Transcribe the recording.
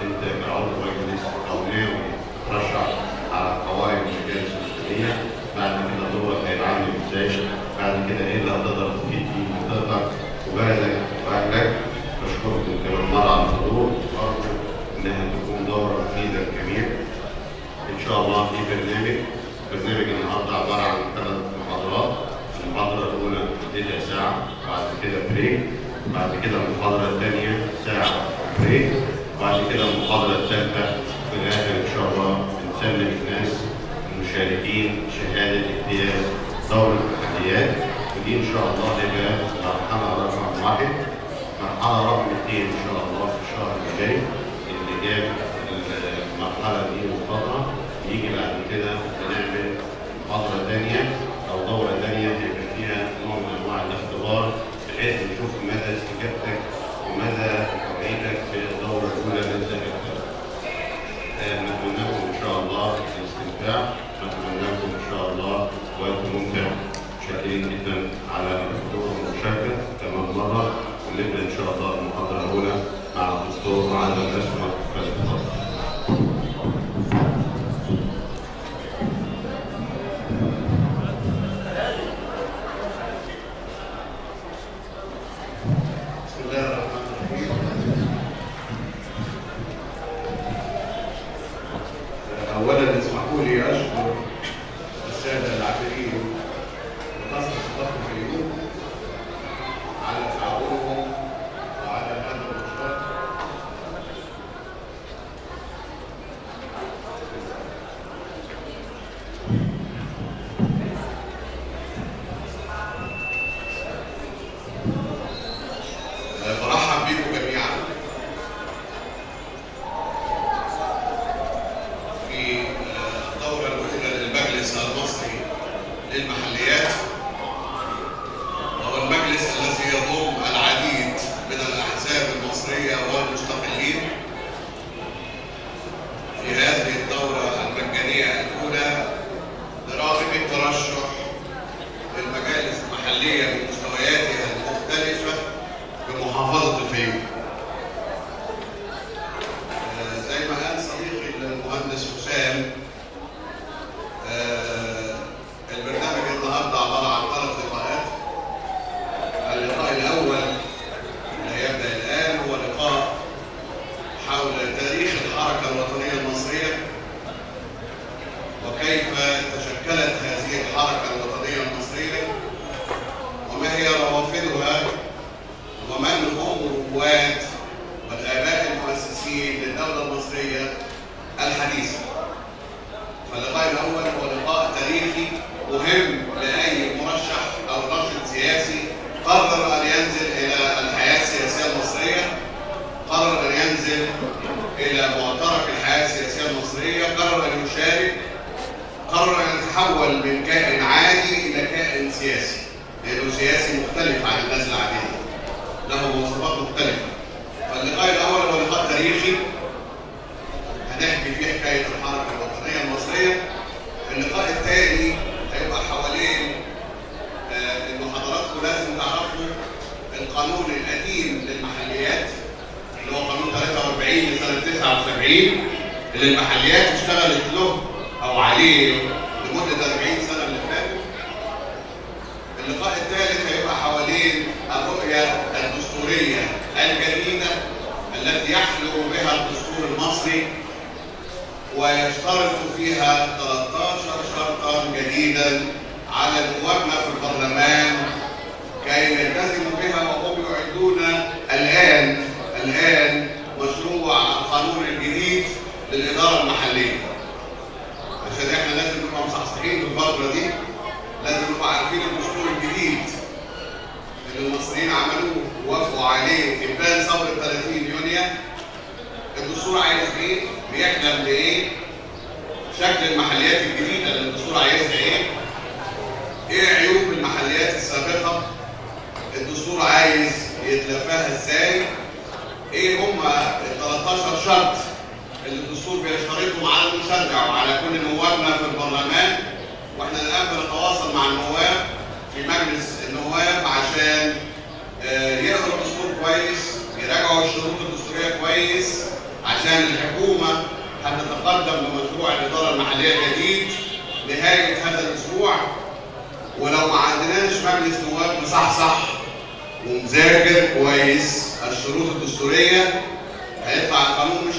انت كعضو مجلس او ناوي تترشح على قوائم المجالس المحلية، بعد كده دورك هيتعامل ازاي، بعد كده ايه اللي هتقدر تفيد فيه منطقتك وبلدك واهلك. بشكركم كمان مرة على الحضور، وارجو انها تكون دوره مفيدة للجميع. ان شاء الله في برنامج النهارده عبارة عن 3 محاضرات. المحاضرة الاولى مدتها ساعة، بعد كده break، بعد كده المحاضرة الثانية ساعة break، بعد كده المحاضرة الثالثة. في الاخر ان شاء الله بنسلم الناس المشاركين شهادة اجتياز دوره المحليات، ودي ان شاء الله هتبقى مرحلة رقم 1. مرحلة رقم 2 ان شاء الله في الشهر الجاي، اللي جاب المرحلة دي مخاطره يجي بعد كده بنعمل محاضرة ثانية او دوره ثانية هيبقى فيها نوع من انواع الاختبار، بحيث نشوف مدى استجابتك ومدى توعيتك في الدورة الاولى اللي انت جبتها. نتمنى لكم ان شاء الله الاستمتاع، نتمنى لكم ان شاء الله وقت ممتع. شاكرين جدا على الحضور والمشاركة كمان مرة، ونبدا ان شاء الله المحاضرة الاولى مع الدكتور عادل الاسمر. فليتفضل. بسم الله الرحمن الرحيم. أولا اسمحوا لي أشكر السادة العاملين بقصر ثقافة الفيوم على تعاونهم وعلى هذا النشاط. برحب بكم جميعا في الدورة الأولى للمجلس المصري للمحليات، وهو المجلس الذي يضم العديد من الأحزاب المصرية والمستقلين. في هذه الدورة المجانية الأولى لراغب الترشح للمجالس المحلية بمستوياتها المختلفة بمحافظة الفيوم. زي ما قال صديقي المهندس حسام، البرنامج النهارده عبارة عن 3 لقاءات. اللقاء الأول اللي هيبدأ الآن هو لقاء حول تاريخ الحركة الوطنية المصرية وكيف تشكلت هذه الحركة الوطنية المصرية وما هي روافدها ومن هم رواد والآباء المؤسسين للدولة المصرية الحديثة. فاللقاء الأول هو لقاء تاريخي مهم لأي مرشح أو ناشط سياسي قرر أن ينزل إلى الحياة السياسية المصرية، قرر أن ينزل إلى معترك الحياة السياسية المصرية، قرر أن يشارك، قرر أن يتحول من كائن عادي إلى كائن سياسي، لأنه سياسي مختلف عن الناس العادية، له مواصفات مختلفة. فاللقاء الأول هو لقاء تاريخي هنحكي فيه حكاية الحركة الوطنية المصرية. اللقاء الثاني هيبقى حوالين إنه حضراتكم لازم تعرفوا القانون القديم للمحليات اللي هو قانون 43 لسنة 79 اللي المحليات اشتغلت له أو عليه لمدة 40 سنة اللي فاتوا. اللقاء الثالث هيبقى حوالين الرؤية الدستورية الجديدة التي يحلو بها الدستور المصري ويشترط فيها 13 شرطا جديدا على نوابنا في البرلمان كي يلتزموا بها، وهم يعدون الآن مشروع القانون الجديد للإدارة المحلية. عشان احنا لازم نبقى مصحصحين في الفترة دي، لازم نبقى عارفين الدستور الجديد اللي المصريين عملوه ووافقوا عليه إبان ثورة 30 يونيو. الدستور عايز ايه؟ بيحلم بايه؟ شكل المحليات الجديدة اللي الدستور عايزها ايه؟ ايه عيوب المحليات السابقة؟ الدستور عايز يتلافاها ازاي؟ ايه هما ال 13 شرط اللي الدستور بيشترطهم على المشرع وعلى كل نوابنا في البرلمان؟ واحنا الان بنتواصل مع النواب في مجلس النواب عشان يقروا الدستور كويس، يراجعوا الشروط الدستورية كويس، عشان عشان الحكومة هتتقدم بمشروع الإدارة المحلية الجديد نهاية هذا الأسبوع، ولو ما عندناش مجلس نواب مصحصح ومذاكر كويس الشروط الدستورية هيطلع القانون مش